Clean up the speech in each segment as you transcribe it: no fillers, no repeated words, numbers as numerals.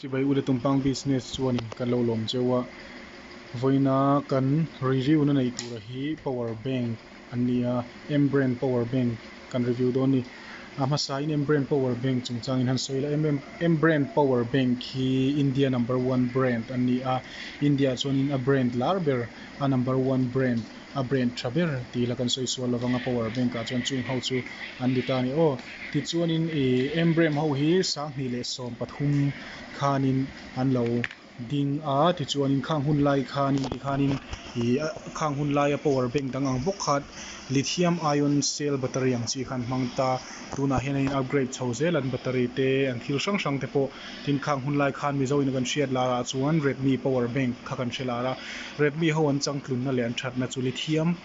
Chibai ule Tumpang Business chuanin kan lo lawm cheu a, vawiina kan review na neih tura hi power bank an ni a, M brand power bank kan review dawn a ni. A hmasain M brand power bank chungchangin han sawi la, M brand power bank hi India number one brand an ni a, India ah chuanin a brand lar ber a number one brand a brand tha ber tih la kan sawi sual lovang a power bank ah chuan chung ho chu an ni ta a ni aw. Tichuanin ih M brand ho hi 2013 khanin an lo ding a tichuanin khang hun lai khanin tikhanin ih khang hun laia power bank dang ang bawk kha lithium ion cell battery ang chi kha an hmang ta tunah hian a in upgrade chho zel an battery te an thil hrang hrang te pawh tin khang hun lai khan Mizo in kan hriat lar ah chuan Redmi power bank kha kan hre lar a Redmi ho an changtlunna leh an thatna chu lithium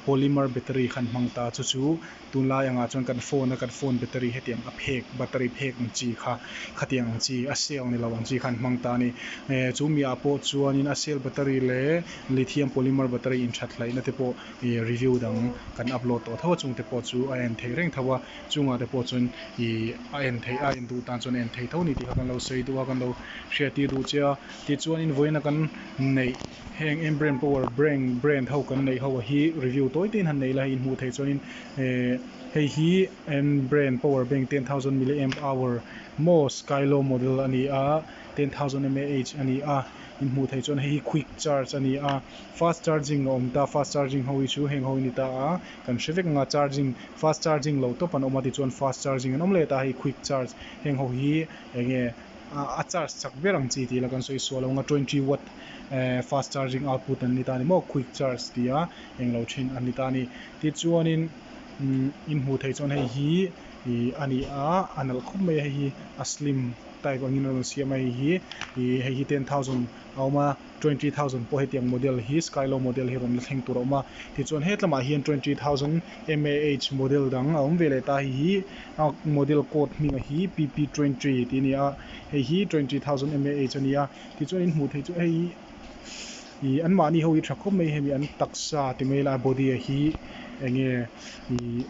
polymer battery kha an hmang ta chu chu Tunlai angah chuan kan phone a kan phone battery hetiang a phek battery phek ang chi kha khatiang ang chi a cell ni lo ang chi kha an hmang ta a ni. Eh chu mi ah pawh chuanin a cell battery leh lithium polymer battery inthat hlaihna te pawh ih review dang kan upload tawh tho a chungte pawh chu a en theih reng tho a chungah te pawh chuan ih a en theih a en duh tan chuan a en thei tho a ni tih kha kan lo sawi duh a kan lo hriattir duh che a tichuanin vawiina kan neih. Heng M brand power brand brand ho kan neih ho hi review tawi te in han nei la hei in hmuh theih chuanin eh hei hi M brand power bank 10,000 milliamp hour maw skylo model a ni a 10,000 mah a ni a in hmuh theih chuan hei hi quick charge a ni a fast charging a awm ta fast charging ho hi chu heng ho hi a ni ta a kan hre vek ang a charging fast charging lo tawp an awm a tichuan fast charging an awm leh ta hei quick charge heng ho hi eng nge a charge chak ber ang chi tih la kan sawi sual ang a 20 watt eh fast charging output an ni ta a ni maw quick charge tih a englo thin an ni ta a ni tichuanin umm in hmuh theih chuan hei hi ih a ni a a nalh khawp mai a hei hi a slim type angin a rawn siam a hei hi ih hei hi 10,000 a awm a 20,000 pawh hetiang model hi skylo model hi rawn la thleng tur a awm a tichuan hetlamah hian 20,000 mah model dang a awm ve leh ta hei hi a model code hming a hi pp20 tih a ni a hei hi 20,000 mah a ni a tichuan in hmuh theih chu hei hi ih anmahni ho hi tha khawp mai hemi an taksa ti mai ila a body a hi eng nge ih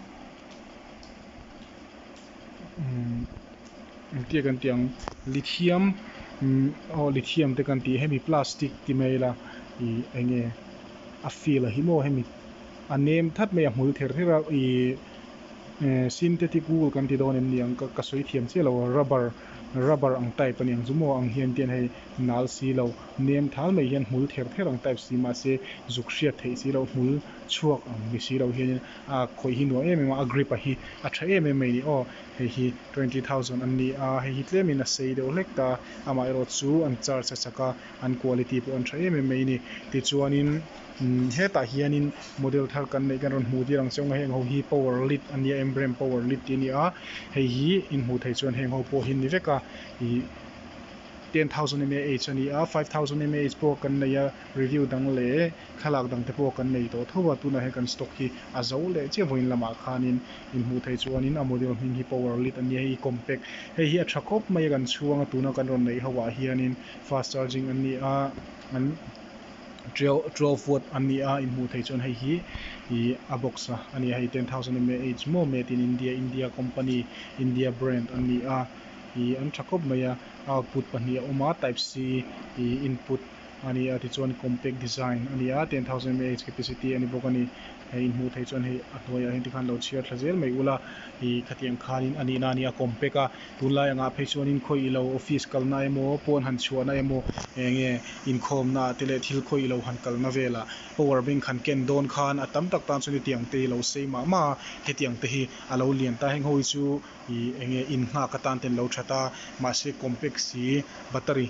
umm engtia kan tih ang lithium umm aw lithium te kan tih hemi plastic ti mai ila ih eng nge a feel a hi maw hemi a nem that mai a hmul ther ther a ih eh synthetic wool kan ti dawn em ni ang ka ka sawi thiam chiah lo a rubber rubber ang type a ni ang chu maw ang hian tian hei nal si lo nem thal mai hian hmul ther ther ang type si mahse zuk hriat theih si loh hmul chhuak ang ni si lo hianin a khawih hi nuam em em a a grip a hi a tha em em mai a ni aw hei hi 20,000 an ni a hei hi tlemin a sei deuh hlek ta amaherawh chu an charge a chak a an quality pawh an tha em em mai a ni tichuanin umm hetah hianin model thar kan neih kan rawn hmuh tir ang che awng a heng ho hi power lead a nia M brand power lead tih a ni a hei hi in hmuh theih chuan heng ho pawh hi an ni vek a ih 10,000 mah a ni a 5,000 mah pawh kan nei a review dang leh thlalak dang te pawh kan nei tawh tho a tunah hian kan stock hi a zo leh chiah vawiin lamah khanin in hmuh theih chuanin a model hming hi power lead a nia hei compact hei hi a tha khawp mai a kan chhuang a tuna kan rawn neih ho ah hianin fast charging an ni a an 12 watt an ni a in hmuh theih chuan hei hi ih a box a a ni a hei 10,000 mah maw made in India India company India brand an ni a ih an tha khawp mai a output pahnih a awm a type C ih input a ni a tichuan compact design a ni a 10,000 mah capacity a ni bawk a ni hei in hmuh theih chuan hei a hnuaiah hian tikhan lo chhiar thla zel mai ula ih khatiang khanin a nihna a ni a compact a tunlai angah phei chuanin khawi ilo office kalna emaw pawn han chhuahna emaw eng nge inkhawmna te leh thil khawi ilo han kalna velah power bank han ken dawn khan a tam tak tan chuan hetiang te hi lo sei mah mah a hetiang te hi a lo lian ta heng ho hi chu ih eng nge innghak atan te an lo that a mahse compact si battery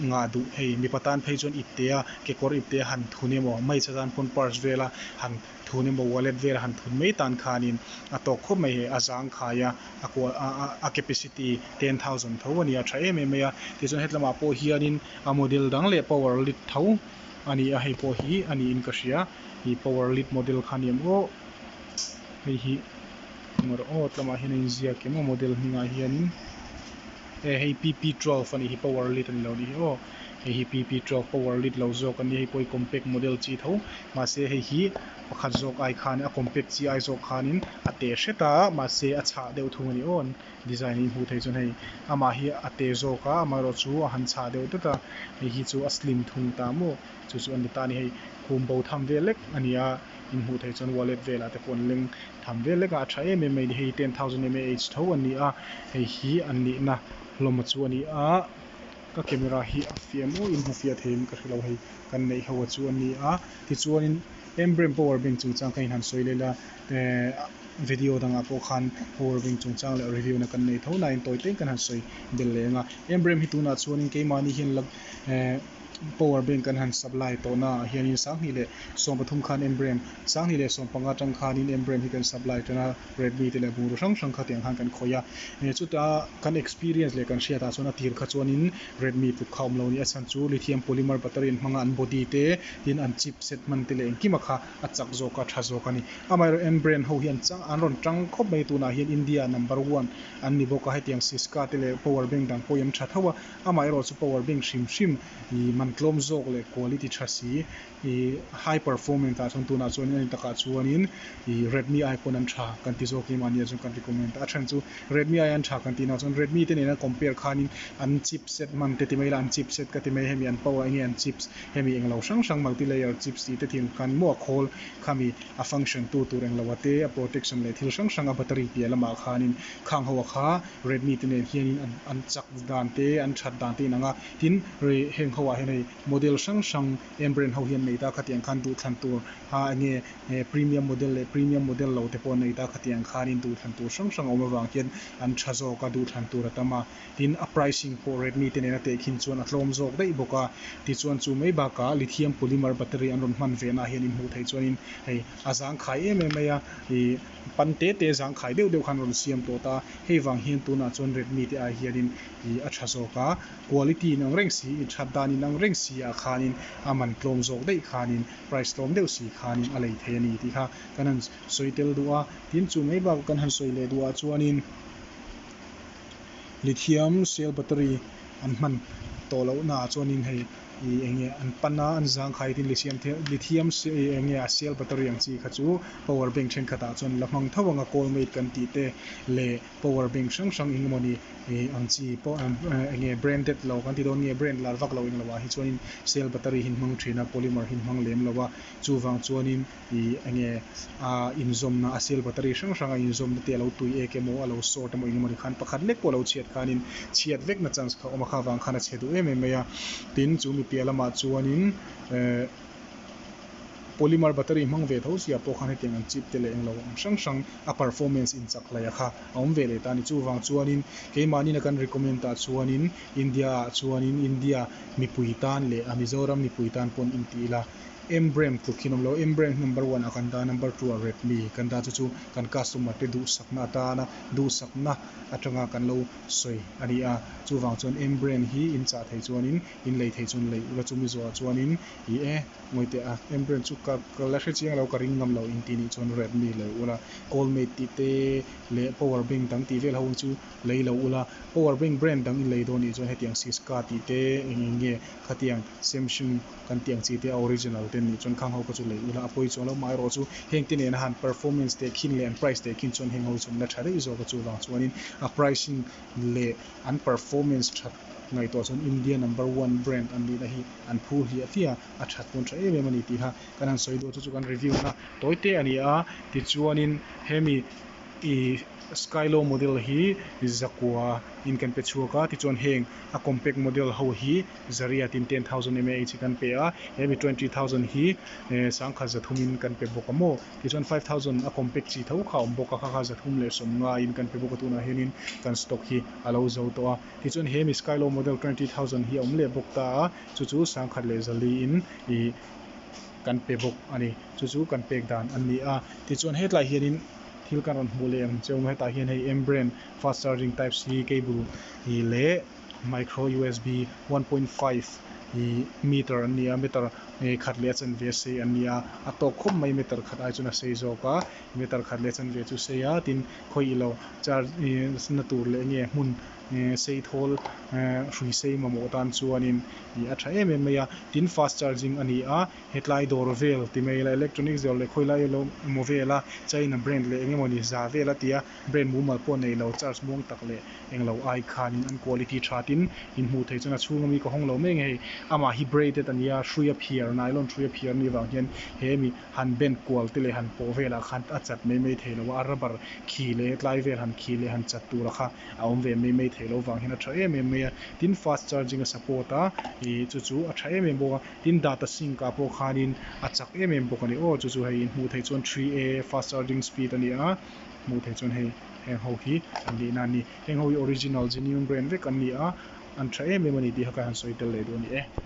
ngah duh hei mipa tan phei chuan ipte a kekawr ipte a han thun emaw hmeichhe tan pawn purse vela han thun emaw wallet vela han thun mai tan khanin a tawk khawp mai hei a zang khai a a kual a a a capacity 10,000 tho a ni a tha em em mai a tichuan hetlamah pawh hianin a model dang leh power lead tho a ni a hei pawh hi a niin ka hria ih power lead model kha a ni em aw hei hi engmawh aw tlamah hian a inziak em aw model hmingah hianin. Eh hei pp 12 a nih hi power lead a ni lo nih hi aw. Hei hi PP12 power lead lo zawk a nia hei pawh hi compact model chi tho mahse hei hi pakhat zawk ai khan a compact chi ai zawk khanin a te hret a mahse a chhah deuh thung a ni aw an design hi hmuh theih chuan hei amah hi a te zawk a amaherawh chu a han chhah deuh deuh a hei hi chu a slim thung ta maw chu chu a ni ta a ni hei khum bo tham vel lek a ni a in hmuh theih chuan wallet velah te pawh an leng tham vel lek a a tha em em mai a ni hei 10000 mah tho a ni a hei hi an nihna hlawm chu a ni a ka camera hi a fiah maw in hmu fiah thei em ka hrelo hei kan neih ho chu a ni a tichuanin Ambrane power bank chungchang kha in han sawi lel a ehh video dangah pawh khan power bank chungchang leh review na kan nei tho nain tawi te kan han sawi belh leh ang a Ambrane hi tunah chuanin keimahni hian la ehh power bank kan han supply tawh na ah hianin sanghnih leh 13 khan Ambrane 2015 atang khanin Ambrane hi kan supply tan a Redmi te leh bungraw hrang hrang kha tiang khan kan khawih a ehh chuta kan experience leh kan hriatah chuan a tir kha chuanin Redmi tluk kha awm lo a ni. A chhan chu lithium polymer battery an hmanga an body te tin an chipset hman te leh engkima kha a chak zawk a, tha zawk a ni. Amaherawh M brand ho hi an chang an rawn tang khawp mai tunah hian India number one an ni bawk a, hetiang Syska te leh power bank dang pawh hi an tha tho a, amaherawh chu power bank hrim hrim ih man tlawm zawk leh quality tha si ih high performance ah chuan tunah chuan a ni takah chuanin ih Redmi ai pawn an tha kan ti zawk em a nia chuan kan recommend a, a chhan chu Redmi ai an tha kan tih nah chuan Redmi te nena compare khanin an chipset hman te ti mai ila an chipset ka ti mai hemi an power enge an chips hemi englo hrang hrang multi layer chips tih te thil khan maw a khawl khami a function tu tur englo a te a protection leh thil hrang hrang a battery piah lamah khanin khang ho a kha Redmi te nen hianin an an chak dan te an that dan te inang a tin heng ho ah hian hei model hrang hrang Ambrane ho hian nei ta khatiang khan duhthlan tur a enge premium model leh premium model lo te pawh an nei ta khatiang khanin duhthlan tur hrang hrang a awm avang hian an tha zawk a duhthlan tur a tam a tin a pricing pawh Redmi te nena tehkhin chuan a tlawm zawk daih bawk a tichuan chu mai bakah lithium polymer battery an rawn hman ve na hian inhmuh theih chuanin hei a zangkhai em em mai a ih pan te te zangkhai deuh deuh khan rawn siam tawh ta hei vang hian tunah chuan Redmi te ai hianin ih a tha zawk a. Quality in ang reng si, in that dan in ang reng si ah khanin a man tlawm zawk daih khanin price tlawm deuh si khanin a lei thei a ni tih kha kan han sawi tel duh a. Tin, chu mai bakah kan han sawi leh duh ah chuanin lithium cell battery an hman tawh loh naah chuanin hei ih eng nge an pan a, an zangkhai tin lithium eng nge a cell battery ang chi kha chu power bank thenkhatah chuan la hmang tho ang a, coalmate kan tih te leh power bank hrang hrang eng emawni ih ang chi pawh eng nge branded lo kan ti dawn nge brand lar vak lo eng lo ah hi chuanin cell battery hi an hmang thin a polymer hi an hmang lem lo a chuvang chuanin ih eng nge a inzawmna a cell battery hrang hrang a inzawmna te a lo tui ek emaw a lo short emaw eng emawni khan pakhat lek pawh a lo chhiat khanin chhiat vekna chance kha a awm a kha vang khan a chhe duh em em mai a tin chu mi piah lamah chuanin ehh. Polymer battery hmang ve tho sia pawh khan hetiang an chip te leh englo ang hrang hrang a performance in chak hlei a kha a awm ve leh ta a ni. Chuvang chuanin keimahni kan recommend ah chuanin India ah chuanin India mipui tan leh a Mizoram mipui tan pawn intih ila Embrem tluk hi an awm lo. Embrem hi number one ah kan dah a, number two ah Redmi kan dah chu chu kan customer te duhsakna atana duhsakna atanga kan lo sawi a ni a. Chuvang chuan Embrem hi in chah thei chuanin in lei thei chuan lei ula chumi zawhah chuanin Ih e, ngawih a, Embraer chu ka ka la hre chiang lo, ka ring ngam lo inti nih chuan Redmi lei ula, Callmate tih te leh power bank dang tih vel ho chu lei lo ula, power bank brand dang in lei dawn nih chuan hetiang Syska tih te eng eng nge khatiang Samsung kan tih ang chi te a original te nih chuan khang ho kha chu lei ula a pawi chuang lo amaherawh chu heng te nena han performance teh khin leh an price teh khin chuan heng ho chu an la tha daih zawk a chuvang chuanin a pricing leh an performance that ngaihtuah chuan India number one brand an nihna hi an phu hliah hliah a, a that pawn tha em em a ni tih kha kan han sawi duh a, chu chu kan review na tawi te a ni a, tichuanin hemi ih Skylo model hi zakua in kan pe chhuak a, tichuan heng a compact model ho hi zariat in 10000 mAh hi kan pe a, hemi 20000 hi sangkhat zathum in kan pe bawk a maw, tichuan 5000 a compact chi tho kha a awm bawk a, kha kha 350 in kan pe bawk a, tunah hianin kan stock hi a lo zo tawh a. Tichuan he mi Skylo model 20000 hi a awm leh bawk ta a, chu chu 1004 in ih kan pe bawk a ni. Chu chu kan pek dan a ni a. Tichuan hetlai hianin thil kan rawn hmuh leh ang che awm a, hetah hian hei M brand fast charging type C cable ih leh micro usb 1.5 ih meter an ni a, meter khat leh a chanve a sei an ni a, a tawk khawp mai meter khat ai chuan a sei zawk a, meter khat leh a chanve chu sei a, tin khawi ilo charge na tur leh nge hmun. sei thawl hrui sei mamawh tan chuanin ih a tha em em mai a tin fast charging a ni a hetlai dawr vel ti mai ila electronics dawr leh khawilai emaw vela china brand leh eng emawni za vel a ti a brand mumal pawh neilo charge muang tak leh englo ai khanin an quality tha tin in hmuh theih chuan a chhung ami ka hawng lo mek hei amah hi braided a ni a hrui a phiar nylon hrui a phiar anih vang hian he mi han bend kual te leh han pawh velah khan a chat mai mai thei lo a a rubber khi leh tlai vel han khi leh han chat tur a kha a awm ve mai mai thei lo vang hian a tha em em mai a tin fast charging a support a ih chu chu a tha em em bawk a tin data sync ah pawh khanin a chak em em bawk a ni aw chu chu hei in hmuh theih chuan 3A fast charging speed a ni a hmuh theih chuan hei heng ho hi an nihna a ni heng ho hi original genuine brand vek an ni a an tha em em a ni tih kha ka han sawi tel leh duh a ni e.